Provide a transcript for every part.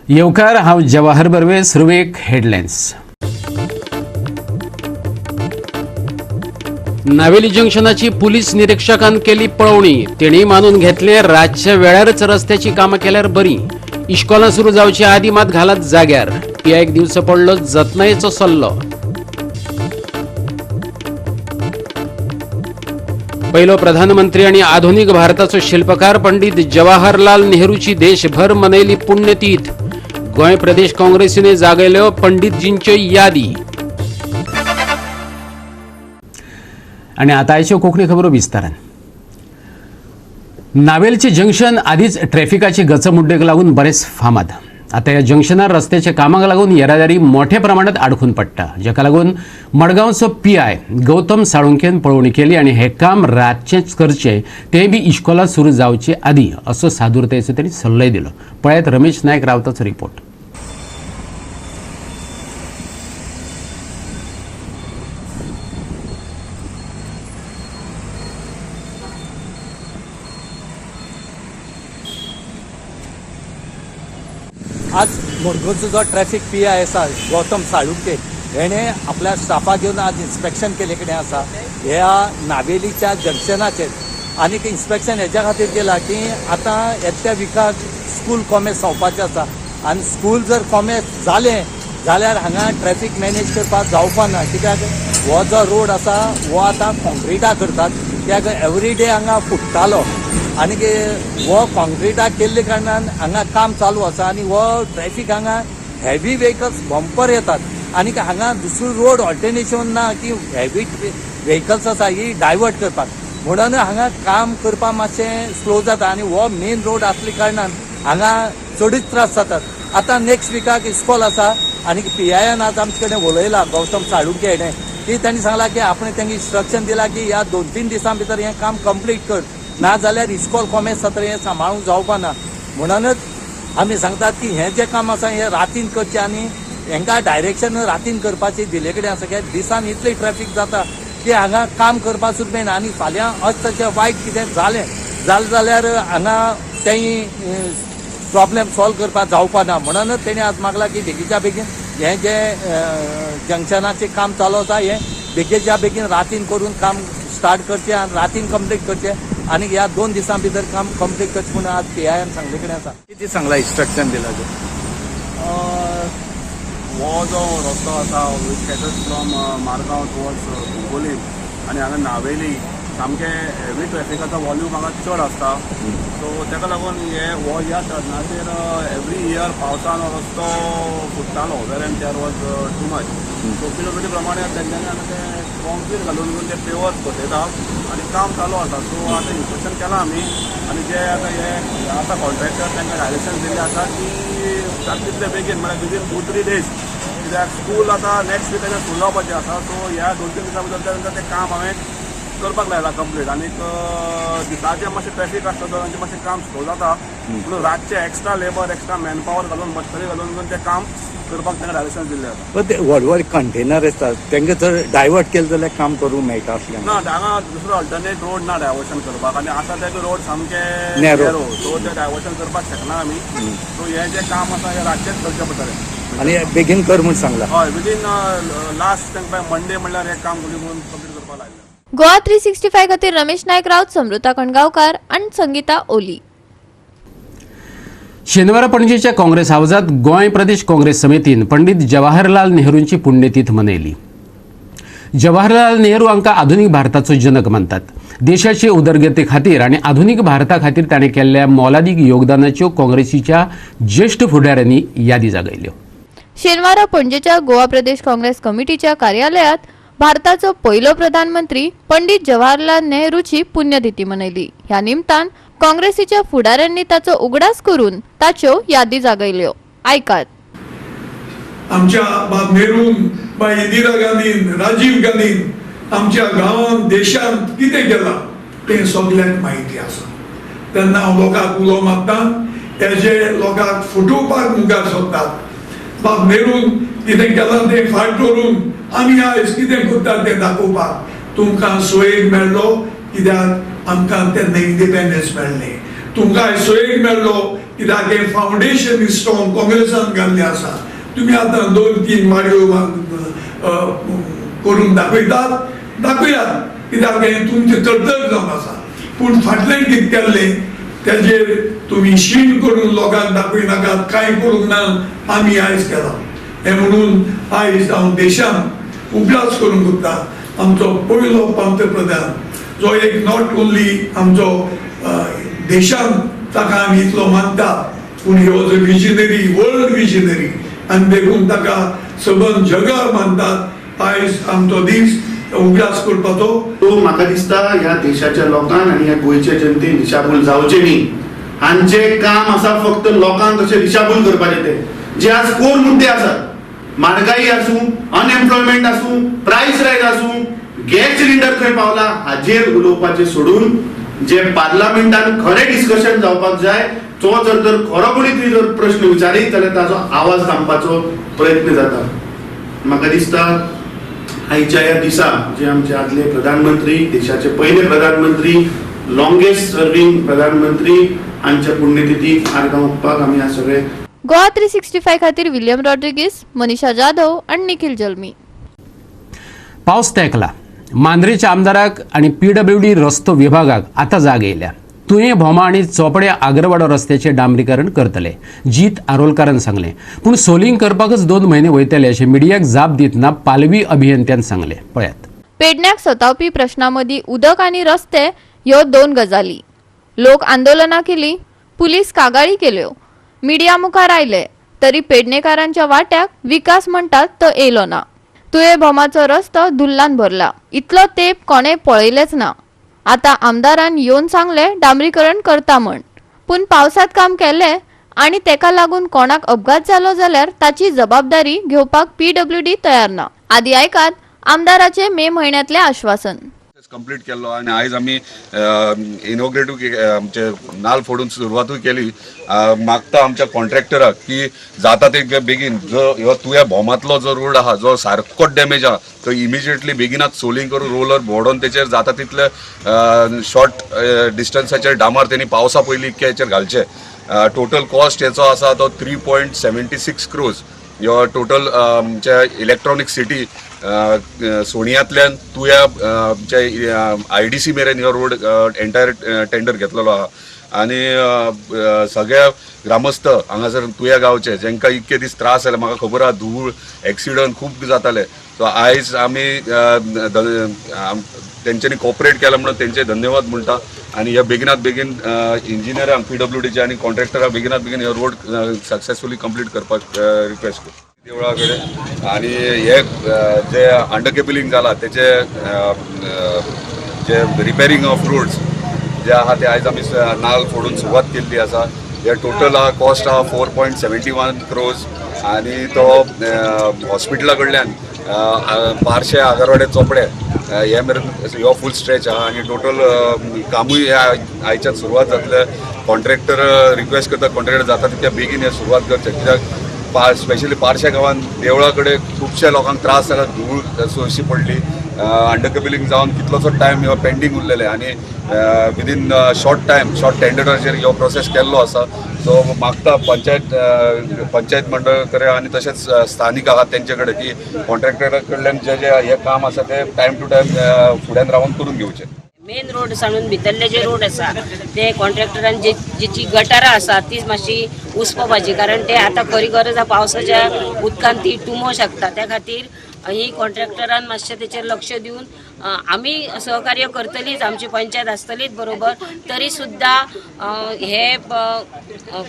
येवकार, हांव जवाहर बर्वे. सुरवेक हेडलायन्स. नावेली जंक्शनाची पुलीस निरीक्षकान केली पळोवणी. तेणी मानून घेतले रातच्या वेळारच रस्त्याची कामां केल्यार बरी. इश्कोलां सुरू जावचे आदी मात घालात जाग्यार. पीआयक दिवचो पडलो जतनायेचो सल्लो. पहिलो प्रधानमंत्री आणि आधुनिक भारताचो शिल्पकार पंडित जवाहरलाल नेहरूची देशभर मनयली पुण्यतीथ. गोंय प्रदेश काँग्रेसीने जागयल्यो पंडितजींच्यो यादी. आणि आता आयच्यो कोंकणी खबरो विस्तारान. नावेलचे जंक्शन आधीच ट्रॅफिकाचे गचमुड्डेक लागून बरेच फामाद. आता ह्या जंक्शनार रस्त्याच्या कामाक लागून येरादारी मोठ्या प्रमाणात आडखून पडटा, जाका लागून मडगांवचो पीआय गौतम साळुंकेन पळोवणी केली आनी हें काम रातचेंच करचें, तें बी इश्कोलां सुरू जावचे आदीं, असो सादुरतायेचो तांणी सल्लोय दिलो. पळयात रमेश नायक रावताचो रिपोर्ट. आज मुरगुजचो जो ट्रॅफिक पी I आसा गौतम साळुंके हेणे आपल्या स्टाफाक घेवन आज इन्स्पेक्शन केले कडेन आसा ह्या नावेलीच्या जंक्शनाचेर. आनीक इन्स्पेक्शन हेज्या खातीर केला की आतां येत्या विकाक स्कूल कॉमेस जावपाचें आसा आनी स्कूल जर कॉमेस जालें जाल्यार हांगा ट्रॅफिक मॅनेज करपाक जावपा ना, कित्याक हो जो रोड आसा हो आतां कॉन्क्रिटा करतात, कित्याक एवरी डे हांगा फुट्टालो आनीक हो कॉन्क्रिटा केल्ले कारणान हांगा काम चालू आसा आनी हो ट्रॅफिक हांगा हेवी व्हेकल्स बंपर येतात आनीक हांगा दुसरो रोड ऑल्टरनेशन ना की हेवी व्हेकल्स आसा ही डायवर्ट करपाक, म्हणून हांगा काम करपाक मातशें स्लो जाता आनी हो मेन रोड आसले कारणान हांगा चडूच त्रास जातात. आतां नेक्स्ट विकाक इस्कॉल आसा आनी पी I N आज आमचे कडेन उलयला गौतम साळुंके हेणें की तांणी सांगलां की आपणें तांकां इन्स्ट्रक्शन दिलां की ह्या 2-3 दिसां भितर हें काम कंप्लीट कर, ना जाल्यार इस्कॉल कॉमेस जाता हें सांबाळूंक जावपा ना. म्हणूनच आमी सांगतात की हें जें काम आसा हें रातीन करचें आनी हेंकां डायरेक्शन रातीन करपाचें दिले कडेन आसा, कित्याक दिसान इतलें ट्रॅफिक जाता की हांगा काम करपाक सुद्दां मेळना आनी फाल्यां अशें तशें वायट कितें जालें जालें जाल्यार हांगा तेंय प्रॉब्लेम सॉल्व करपाक जावपा ना. म्हणूनच तेणी आज मागलां की बेगीच्या बेगीन हें जें जंक्शनाचें काम चालू आसा हें बेगीच्या बेगीन रातीन करून काम स्टार्ट करचें आनी रातीन कंप्लीट करचें आनी ह्या 2 दिसां भितर काम कंप्लीट करचें म्हणून आज पी I N सांगले कडेन आसा. कितें सांगलां इन्स्ट्रक्शन दिलां? हो जो रस्तो आसा which caters from Margao towards Cuncolim आनी हांगा नावेली सामकें हेवी ट्रॅफिकाचो वॉल्यूम हांगा चड आसता. सो ताका लागून हे हो ह्या टर्नाचेर एवरी इयर पावसान हो रस्तो फुट्टालो, wear and tear was too much. So PWD प्रमाणे तेंच्यांनी आतां ते कॉन्क्रीट घालून घेवन ते पेवर्स बसयता आनी काम चालू आसा. सो आतां इन्स्पेक्शन केलां आमी आनी जे आतां हे आतां कॉन्ट्रॅक्टर तांकां डायरेक्शन दिल्लें आसा की जाता तितले बेगीन म्हळ्यार विदीन 2-3 डेज, कित्याक स्कूल आतां नेक्स्ट विकाच्यान सुरू जावपाचें आसा. सो ह्या 2-3 दिसां भितर तांकां तें काम हांवें करपाक लायलां कंप्लीट. आनीक दिसाचें मातशें ट्रॅफीक आसता तर तांचें मातशें काम स्लो जाता, म्हणून रातचें एक्स्ट्रा लेबर एक्स्ट्रा मॅनपावर घालून मशिनरी घालून तें काम करपाक तांकां डायरेक्शन दिल्लें आसा. पण ते व्हड व्हड कंटेनर आसतात तांकां जर डायवर्ट केलें जाल्यार काम करूंक मेळटा आसलें ना, हांगा दुसरो अल्टरनेट रोड ना डायवर्शन करपाक आनी आसा ते रोड सामके नॅरो, सो ते डायवर्शन करपाक शकना आमी. सो हें जें काम आसा हें रातचेंच करचें पडटलें आनी बेगीन कर म्हूण सांगलां. हय, विदीन लास्ट तांकां मंडे म्हणल्यार हें काम करून कंप्लीट करपाक लायलें. गोवा 365 खातीर रमेश नायक राऊत, समृता कणगांवकार आनी संगीता ओली. शेनवारा पणजेच्या काँग्रेस हावजात गोंय प्रदेश काँग्रेस समितीन पंडित जवाहरलाल नेहरूंची पुण्यतीथ मनयली. जवाहरलाल नेहरू हांकां आधुनिक भारताचो जनक मानतात. देशाचे उदरगती खातीर आनी आधुनिक भारता खातीर ताणें केल्ल्या मोलादीक योगदानाच्यो काँग्रेसीच्या ज्येश्ठ फुडाऱ्यांनी यादी जागयल्यो. शेनवारा पणजेच्या गोवा प्रदेश काँग्रेस कमिटीच्या कार्यालयात भारताचो पयलो प्रधानमंत्री पंडित जवाहरलाल नेहरूची पुण्यतिथी मनयली. ह्या निमतान काँग्रेसीच्या फुडाऱ्यांनी ताचो उगडास करून ताच्यो यादी जागयल्यो. आयकात. आमच्या बाब नेरून, बाई इंदिरा गांधीन, राजीव गांधीन आमच्या गांवांत देशांत कितें केलां तें सगल्यांक म्हायती आसा. तेन्ना हांव लोकांक उलो मारता, हे जे लोकांक फटोवपाक मुखार सोदतात, बाब नेरून कितें केलां तें फाट दवरून आमी आयज कितें करतात तें दाखोवपाक तुमकां सोयेक मेळ्ळो, कित्याक आमकां तेन्ना इंडिपेंडन्स मेळ्ळें. तुमकां आयज सोयेक मेळ्ळो कित्याक हें फावंडेशन स्ट्रॉंग काँग्रेसान घाल्लें आसा. तुमी आतां 2-3 माडयो करून दाखयतात, दाखयात, कित्याक हें तुमचें कर्तव्य जावन आसा. पूण फाटल्यान कितें केल्लें तेजेर तुमी शीण करून लोकांक दाखयनाकात, कांय करूंक ना, आमी आयज केलां हें. म्हणून आयज हांव देशांत उगडास करूंक सोदता आमचो पयलो पंतप्रधान जो एक not only आमचो देशांत ताका आमी इतलो मानता, पूण he was a visionary, world visionary, आनी देखून ताका सबंद जगार मानतात. आयज आमचो दीस उगडास करपाचो. तो म्हाका दिसता ह्या देशाच्या लोकांक आनी ह्या गोंयच्या जनतेन दिशाभूल जावचें न्ही. हांचें काम आसा फक्त लोकांक कशें दिशाभूल करपाचें. ते जे आज कोर मुद्दे आसात, म्हारगाई आसूं, अनएम्प्लॉयमेंट आसूं, प्रायस रायज आसूं, गॅस सिलिंडर खंय पावला, हाजेर उलोवपाचें सोडून जे पार्लमेंटान खरें डिस्कशन जावपाक जाय तो जर तर खरो कोणी तरी जर प्रश्न विचारीत जाल्यार ताजो आवाज दामपाचो प्रयत्न जाता. म्हाका दिसता आयच्या ह्या दिसा जे आमचे आदले प्रधानमंत्री, देशाचे पयले प्रधानमंत्री, लॉंगेस्ट सर्विंग प्रधानमंत्री हांच्या पुण्यतिथीक आर्गां ओंपपाक आमी आज सगळे. गोवा 365 खातीर विलियम रॉड्रिगीस, मनीषा जाधव आणि निखिल जल्मी. पावस तेंकला. मांद्रेच्या आमदाराक आनी पीडब्ल्यूडी रस्तो विभागाक आतां जाग येयल्या. तुयें भोमा आनी चोपड्या आगरवाडो रस्त्याचें डांबरीकरण करतले, जीत आरोलकारान सांगलें. पूण सोलिंग करपाकच 2 म्हयने वयतले अशें मिडियाक जाप दितना पालवी अभियंत्यान सांगलें. पळयात. पेडण्याक सतावपी प्रश्नां मदीं उदक आनी रस्ते ह्यो 2 गजाली. लोक आंदोलनां केली, पुलीस कागाळी केल्यो, मिडिया मुखार आयले, तरी पेडणेकारांच्या वाट्याक विकास म्हणटात तो येयलो ना. तुये भोमाचो रस्तो धुल्लान भरला. इतलो तेंप कोणें पळयलेंच ना. आतां आमदारान येवन सांगलें डांबरीकरण करता म्हण, पूण पावसांत काम केलें आनी तेका लागून कोणाक अपघात जालो जाल्यार ताची जबाबदारी घेवपाक पीडब्ल्यूडी तयार ना. आदी आयकात आमदाराचे मे म्हयन्यांतलें आश्वासन. कंप्लीट केल्लो आनी आयज आमी इनोग्रेटूय आमचे नाल फोडून सुरवातूय केली. मागता आमच्या कॉन्ट्रॅक्टराक की जाता ते बेगीन जो ह्यो तुया भोमांतलो जो रोड आहा जो सारकोच डॅमेज आहा तो इमिजिएटली बेगिनात सोलिंग करून रोलर भोंवडोन तेचेर जाता तितले शॉर्ट डिस्टन्साचेर डांबर तेणी पावसा पयलीं इतके हेचेर घालचे. टोटल कॉस्ट हेचो आसा तो 3.76 क्रोज. ह्यो टोटल आमच्या इलेक्ट्रॉनीक सिटी सोणयांतल्यान तुया आमच्या IDC मेरेन ह्यो रोड एंटायर टेंडर घेतलेलो आहा. आनी सगळ्या ग्रामस्थ हांगासर तुया गांवचे जेंकां इतके दीस त्रास जाले, म्हाका खबर आहा धूळ एक्सिडंट खूब जाताले. सो आयज आमी तेंच्यांनी कॉपरेट केला म्हणून तेंचे धन्यवाद म्हणटा. आनी ह्या बेगिनात बेगीन इंजिनियरांक PWDचे आनी कॉन्ट्रॅक्टरांक बेगिनात बेगीन हो रोड सक्सेसफुली कंप्लीट करपाक रिक्वेस्ट करता देवळा कडेन. आनी हे जे अंडर केबलिंग जाला तेचे जे रिपेरींग ऑफ रोड्स जे आहा ते आयज आमी नाल फोडून सुरवात केल्ली आसा. हे टोटल आहा कॉस्ट आहा 4.71 क्रोज. आनी तो हॉस्पिटला कडल्यान पार्शे आगरवाडे चोपडे हे मेरेन हो फूल स्ट्रेच आहा. आनी टोटल कामूय हे आयच्यान सुरवात जातले. कॉन्ट्रॅक्टर रिक्वेस्ट करता, कॉन्ट्रॅक्टर जाता तितक्या बेगीन हे सुरवात करचें, कित्याक स्पेशली पार्शे गांवांत देवळा कडेन खुबश्या लोकांक त्रास जाला, धूळ अशी पडली, अंडर केबलिंग जावन कितलोसो टायम ह्यो पेंडींग उरलेले. आनी विदीन शॉर्ट टायम शॉर्ट टेंडराचेर ह्यो प्रोसेस केल्लो आसा. सो मागता पंचायत मंडळ कडेन आनी तशेंच स्थानीक आहात तेंचे कडेन की कॉन्ट्रॅक्टरा कडल्यान जे जे हे काम आसा ते टायम टू टायम फुड्यान रावन करून घेवचें. मेन रोड सांडून भितरले जे रोड आसा ते कॉन्ट्रॅक्टरान जे जेची गटारां आसा ती मातशी उसपोवपाची, कारण ते आतां खरी गरज आहा, पावसाच्या उदकान ती तुमो शकता. त्या खातीर ही कॉन्ट्रॅक्टरान मातशें तेचेर लक्ष दिवन आमी सहकार्य करतलीच, आमची पंचायत आसतलीच बरोबर, तरी सुद्दां हे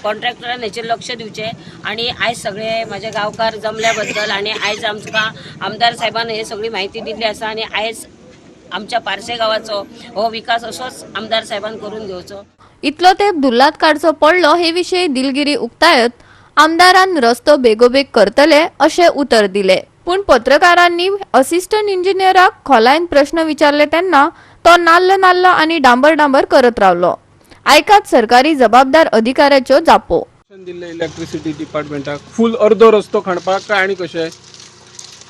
कॉन्ट्रॅक्टरान हेचेर लक्ष दिवचें. आनी आयज सगळे म्हाजे गांवकार जमल्या बद्दल आनी आयज आमकां आमदार साहेबान हे सगळी म्हायती दिल्ली आसा आनी आयज आमच्या पार्से गांवाचो हो विकास असोच आमदार साहेबान करून घेवचो. इतलो तेंप धुल्लात काडचो पडलो हे विशीं दिलगिरी उक्तायत आमदारान रस्तो बेगोबेग करतले अशें उतर दिले. पूण पत्रकारांनी असिस्टंट इंजिनियराक खोलायेन प्रश्न विचारले तेन्ना तो नाल्ल नाल्ल आनी डांबर डांबर करत रावलो. आयकात सरकारी जबाबदार अधिकाऱ्याच्यो जापो. दिल्ले इलेक्ट्रिसिटी डिपार्टमेंटाक फूल अर्दो रस्तो खणपाक काय आनी कशें?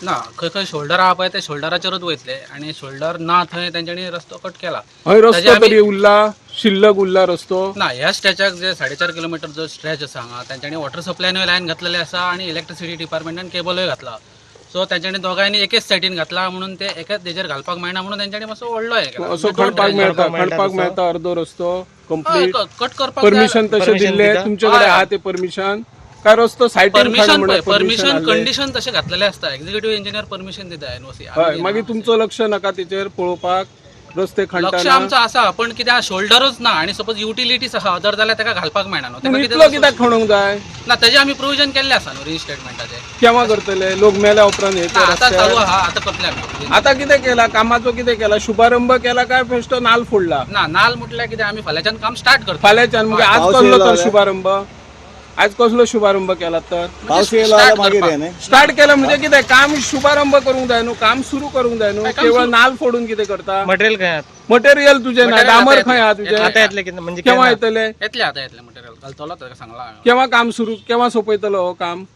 ना, खंय खंय शोल्डर आहा पळय ते शोल्डराचेरूच वयतले आनी शोल्डर ना थंय तेंच्यांनी रस्तो कट केला. हय, रस्तो ताजे आमी- तरी उरला, शिल्लक उरला रस्तो. ना, ह्या स्ट्रेचाक जे 4.5 किलोमिटर जो स्ट्रेच आसा हांगा, तेंच्यांनी वॉटर सप्लायनूय लायन घातलेले आसा आनी इलेक्ट्रिसिटी डिपार्टमेंटान केबलूय घातला. सो तेंच्यांनी दोगांयनी एकेच सायडीन घातला म्हणून ते एकाच तेजेर घालपाक मेळना म्हणून तेंच्यांनी मातसो व्हडलो हे केला. असो दोन खणपाक trench. मेळटा, खणपाक मेळटा अर्दो रस्तो हय, कंप्लीट? कट करपाक परमिशन तशें दिल्लें तुमचे कडेन आहा ते परमिशन? काय रस्तो सायडीन खण परमिशन म्हणून पळय, परमिशन परमिशन कंडिशन तशें घातलेलें आसता. एक्झिक्युटिव्ह इंजिनियर परमिशन दिता, एनओसी. हय, मागीर तुमचो लक्ष नाका तेचेर पळोवपाक रस्ते लक्ष खणटाना? आमचो आसा, पण कितें शोल्डरूच ना आनी सपोज युटिलिटीज आहा अदर जाल्यार ताका घालपाक मेळना न्हू. पूण ताका इतलो कित्याक खणूंक जाय? ना, तेजे आमी प्रोविजन केल्लें आसा न्हू रिइन्स्टेटमेंटाचें. केव्हा करतले? लोक मेल्या उपरांत हे ना, ते आतां चालू रस्त्यार? आहा, आतां करतले आमी. आता कितें केला कामाचो? कितें केला? शुभारंभ केला काय बेश्टो नाल फोडला? ना, नाल म्हटल्यार कितें, आमी फाल्यांच्यान काम स्टार्ट करता. फाल्यांच्यान म्हणजे आज कसलो तर शुभारंभ? आज कसलो शुभारंभ केला तर? स्टार्ट केला म्हणजे कितें? काम शुभारंभ करूंक जाय न्हू, काम सुरू करूंक जाय न्हू. काम केवळ सुरू- नाल फोडून कितें करता? मटेरियल खंय? मटेरियल तुजें ना. मटेरियल डांबर आता खंय आहा येतलें. तुजें? आता येतलें कितें म्हणजे? केव्हा येतले? येतलें, आतां येतलें मटेरियल, घालतलो, ताका सांगलां हांवें. केव्हा काम सुरू, केव्हा सोंपयतलो हो काम?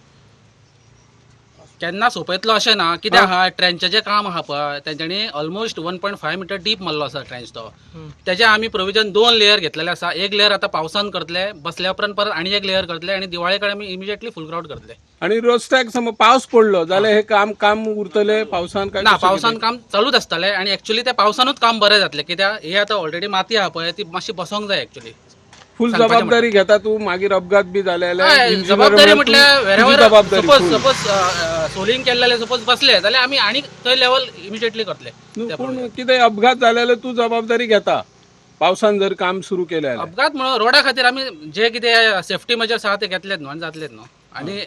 केन्ना सोंपयतलो अशें ना. कितें आहा, ट्रेंचाचें काम आहा पळय, तेंच्यांनी ऑलमोस्ट 1.5 मिटर डीप मारलो आसा ट्रेंच तो. तेजे आमी प्रोविजन दोन लेयर घेतलेले आसा. एक लेयर आतां पावसान करतले, बसल्या उपरांत परत आनी एक लेयर करतले आनी दिवाळे कडेन आमी इमिजिएटली फूल ग्राउट करतले. आणि रस्त्याक समज पावस पडलो जाल्यार हे काम काम उरतले पावसान काय ना, कशें पावसान काम चालूच आसतलें आनी एक्चुअली ते पावसानूच काम बरें जातलें, कित्याक हे आतां ऑलरेडी माती आहा पळय ती मातशी बसोंक जाय एक्चुअली. कितें? फुल सांगपाचें जबाबदारी घेता तूं? मागीर अपघात बी जाले जाल्यार हय, engineer जबाबदारी म्हणून म्हटल्यार तुजी वेरेवर जबाबदारी सपोज फुल. सपोज सोलिंग केलें जाल्यार, सपोज बसले जाल्यार आमी आनी थंय लेवल इमिजिएटली करतले. न्हू, त्या पूण प्रमाणे. कितें अपघात जाले जाल्यार तूं जबाबदारी घेता पावसान जर काम सुरू केलें जाल्यार? अपघात म्हणून रोडा खातीर आमी जे कितें सेफ्टी मेजर्स आहा ते घेतलेत न्हू आनी जातलेत न्हू. आनी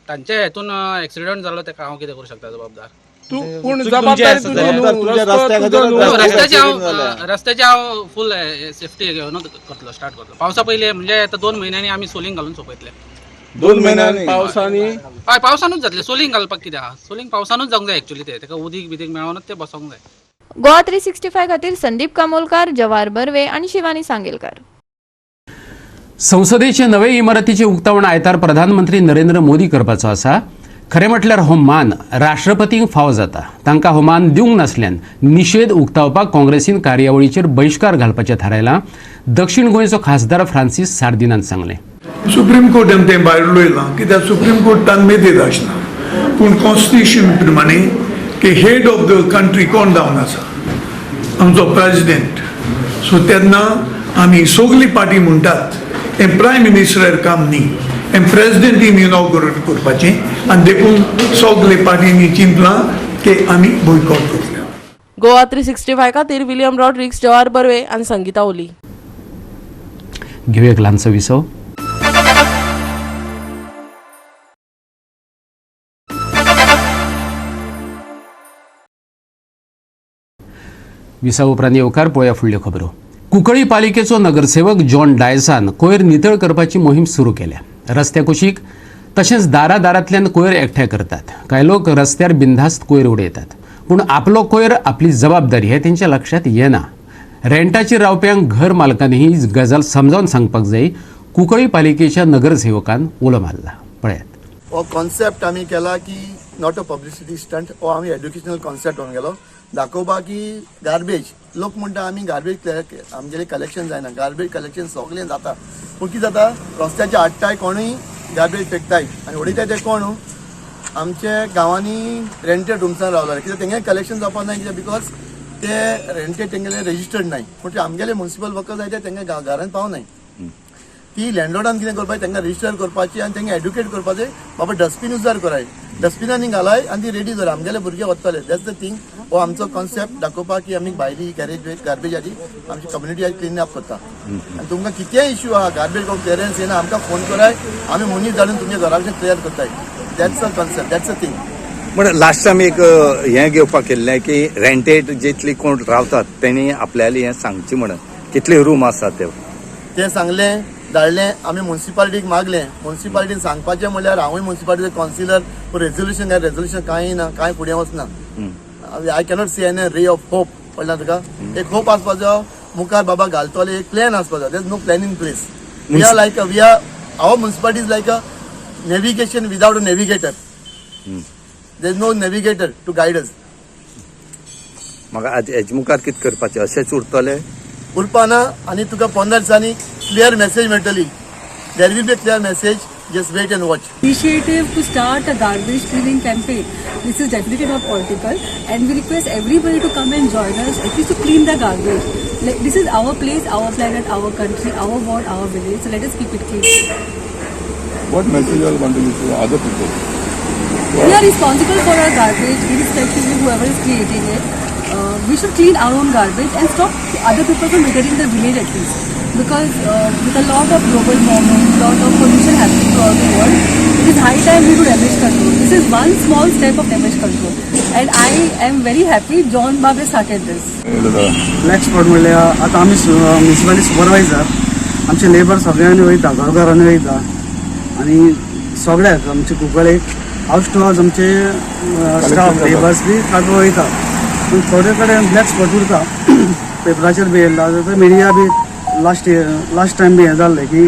तांचे हेतून एक्सिडंट जालो तेका हांव कितें करूं शकता जबाबदार? तूं पूण चूक जबाबदारी तुमची तुजी आसा. न्हू, रस्तो तुजो न्हू. रस्त्याचे हांव रस्त्याचे हांव फूल सेफ्टी घेवनूच करतलो, स्टार्ट करतलो पावसा पयलीं. म्हणजे आतां 2 म्हयन्यांनी आमी सोलिंग घालून सोंपयतले. 2 म्हयन्यान पावसांनी? हय, पावसानूच जातलें. सोलिंग घालपाक कितें आहा, सोलिंग पावसानूच जावंक जाय एक्चुअली. ते तेका उदीक बिदीक मेळोनूच ते बसोंक जाय. गोवा 365 खातीर संदीप कामोलकार, जवाहर बर्वे आणि शिवानी सांगेलकर. संसदेचे नवे इमारतीचे उक्तावण आयतार प्रधानमंत्री नरेंद्र मोदी करपाचो आसा. खरें म्हटल्यार हो मान राष्ट्रपतींक फावो जाता. तांकां हो मान दिवंक नासल्यान निशेध उक्तावपाक काँग्रेसीन कार्यावळीचेर बहिश्कार घालपाचें थारायलां. दक्षिण गोंयचो खासदार फ्रांसीस सार्दिनान सांगलें. सुप्रीम कोर्टान तें भायर उडयलां, कित्याक सुप्रीम कोर्टान मेदेद आसना, पूण कॉन्स्टिट्युशन प्रमाणे की हेड ऑफ the country कोण जावन आसा? आमचो प्रेजिडेंट. सो तेन्ना आमी सगली पार्टी म्हणटात, हें प्रायम मिनिस्टरार काम न्ही, हें प्रेजिडेंटीन इनॉग्रेट करपाचें. आनी देखून सगले पार्टींनी चिंतलां की आमी बोयकॉट करतले. गोवा 365 खातीर विलियम रॉड्रिक्स, जवाहर बर्वे आनी संगीता ओली. घेवया एक ल्हानसो विसव. विसव उपरांत येवकार. पळोवया फुडल्यो खबरो. कुंकळी पालिकेचो नगरसेवक जॉन डायसान कोयर नितळ करपाची मोहीम सुरू केल्या. रस्त्या कुशीक तशेंच दारा दारांतल्यान कोयर एकठांय करतात. कांय लोक रस्त्यार बिनधास्त कोयर उडयतात, पूण आपलो कोयर आपली जबाबदारी हें तेंच्या लक्षात येना. रेंटाचेर रावप्यांक घर मालकांनी ही गजाल समजावन सांगपाक जाय. कुंकळी पालिकेच्या नगरसेवकान उलो मारला, पळयात. हो कॉन्सेप्ट आमी केला की not a publicity stunt, हो आमी एड्युकेशनल कॉन्सेप्ट म्हणून गेलो दाखोवपाक की गार्बेज, लोक म्हणटा आमी गार्बेज आमगेलें कलेक्शन जायना. गार्बेज कलेक्शन सगळें जाता, पूण कितें जाता, रस्त्याचे हाडटाय कोणूय, गार्बेज फेकताय आनी उडयताय. ते कोण? आमचे गांवांनी रेंटेड रुम्सान रावले. कित्याक तेंगे कलेक्शन जावपाक ना? कित्याक because ते रेंटेड, तेंगेले रजिस्टर्ड नाय. पूण ते आमगेले म्युनिसिपल वर्कर्स जाय ते तेंगे घरान पावनाय. ती लँडलॉर्डान कितें करपाचें, तांकां रजिस्टर करपाची आनी तांकां एड्युकेट करपाचें, बाबा डस्टबीन उजार कराय, डस्टबिनांनी घालाय आनी ती रेडी दवर, आमगेले भुरगे वतले. That's the thing. हो आमचो कॉन्सेप्ट दाखोवपाक की आमी भायली गॅरेज गार्बेज आमची कम्युनिटी आज क्लीन अप करता. आनी तुमकां कितेंय इश्यू आहा, गार्बेज क्लियरन्स येना, आमकां फोन कराय, आमी मनीस धाडून तुमच्या घरा कडेन क्लियर करताय. That's a concept, that's a thing. म्हण लास्ट टायम एक हें घेवपाक केल्लें की रेंटेड जितली कोण रावतात तेणी आपल्याले हें सांगचें म्हणून, कितले रूम आसात ते. ते सांगलें, धाडलें, आमी मुन्सिपालिटीक मागलें. मुन्सिपालिटीन सांगपाचें म्हणल्यार हांवूय मुन्सिपालिटीचो कावन्सिलर, पूण रेजोल्युशन काय रेजोल्युशन कांय ना, कांय फुडें वचना. I cannot see N ray of hope. कळ्ळें तुका? एक होप आसपाचो मुखार, बाबा घालतले, एक प्लॅन आसपाचो. There no plan in place. We are like we are our municipality is like a navigation without a navigator. There is no navigator to guide us. म्हाका आज हेजे मुखार कितें करपाचें, अशेंच उरतलें? उरपाना आनी तुका 15 दिसांनी क्लियर मेसेज मेळटली. There will be clear message, just wait and watch. Initiative to start a garbage cleaning campaign. This is definitely not political, and we request everybody to come and join us, at least to clean the garbage. Like, this is our place, our planet, our country, our ward, our village. So let us keep it clean. What message you want to give to other people? We are responsible for our garbage, irrespective of whoever is creating it. We should clean our own garbage and stop other people from littering the village at least. Because with a lot of global warming, lot of pollution happening throughout the world, it is high time we do damage control. This is one small step of damage control. And I am very happy John Babe started this. Black spot म्हणल्यार आतां आमी municipality supervisor, आमचे labour सगळ्यांनी वयता, घराघरांनी वयता आनी सगळ्याक आमचे कुंकळे हावस टू हावस आमचे स्टाफ लेबर्स बी काडपा वयता. पूण थोडे कडेन ब्लॅक स्पॉट उरता. पेपराचेर बी येयला जाल्यार मिडिया बी लास्ट इयर लास्ट टायम बी हें जाल्लें की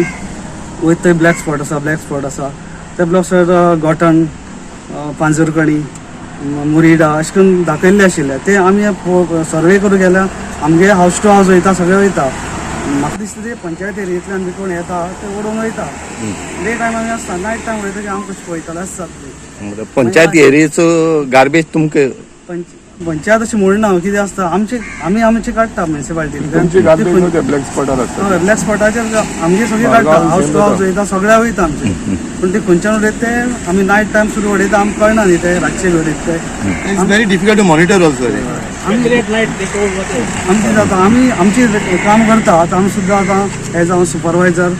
वयता थंय ब्लॅक स्पॉट आसा, ब्लॅक स्पॉट आसा. ते ब्लॅक स्पॉट गोटन, पांजरकणी, मुरिडा अशें करून दाखयल्ले आशिल्ले. ते आमी सर्वे करूंक गेल्यार आमगे हावस टू हावस वयता, सगळे वयता. म्हाका दिसता ते पंचायत एरियेंतल्यान बी कोण येता ते उडोवन वयता. डे टायम आमी आसता, नायट टायम वयता की आमकां कशें पळयतले आसतात ते. पंचायत एरियेचो गार्बेज तुमकां पंचायत अशें म्हणना, कितें आसता आमचे आमी आमचे काडटा म्युनिसिपालिटींतल्यान. ब्लॅक स्पॉटार आसता, ब्लॅक स्पॉटाचेर आमगे सगळे काडटा, हावस टू हावस वयता, सगळ्या वयता आमचे. पूण ते खंयच्यान उडयता ते आमी नायट टायम सुरू उडयता, आमकां कळना न्ही ते रातचे बी उडयता ते. It's very difficult to monitor also. आमची जाता, आमी आमची काम करता. आतां आमी सुद्दां आतां एज हांव सुपरवायझर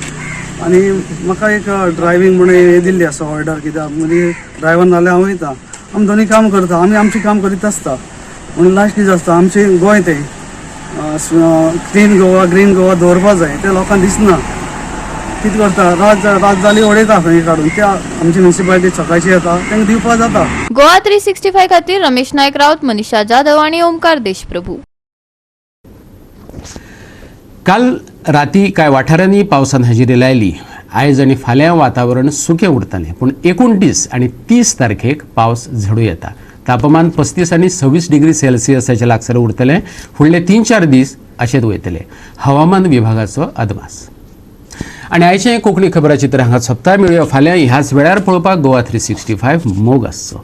आनी म्हाका एक ड्रायव्हींग म्हणून हें दिल्ली आसा ऑर्डर, कित्याक मदीं ड्रायव्हर नाल्यार हांव वयता. आमी दोनी काम करता, आमी आमचें काम करीत आसता. म्हणून लास्ट दीस आसता आमचें गोंय तें क्लीन गोवा, ग्रीन गोवा दवरपा जाय, तें लोकांक दिसना. कितें करता, रात रात जाली उडयता खंय काडून, ते आमची म्युनिसिपालिटी सकाळची येता तांकां दिवपा जाता. गोवा 365 खातीर रमेश नायक राऊत, मनीषा जाधव आणि ओमकार देशप्रभू. काल राती कांय वाठारांनी पावसान हजेरी लायली. आयज आनी फाल्यां वातावरण सुकें उरतलें, पूण 29 आनी 30 तारखेक पावस झडूं येता. तापमान 35 आनी 26 डिग्री सेल्सियसाच्या लागसार उरतलें. फुडले 3-4 दीस अशेंच वयतले, हवामान विभागाचो अदमास. आनी आयचें कोंकणी खबराचित्र हांगा सोंपता. मेळुया फाल्यां ह्याच वेळार. पळोवपाक गोवा 365 मोग आसचो.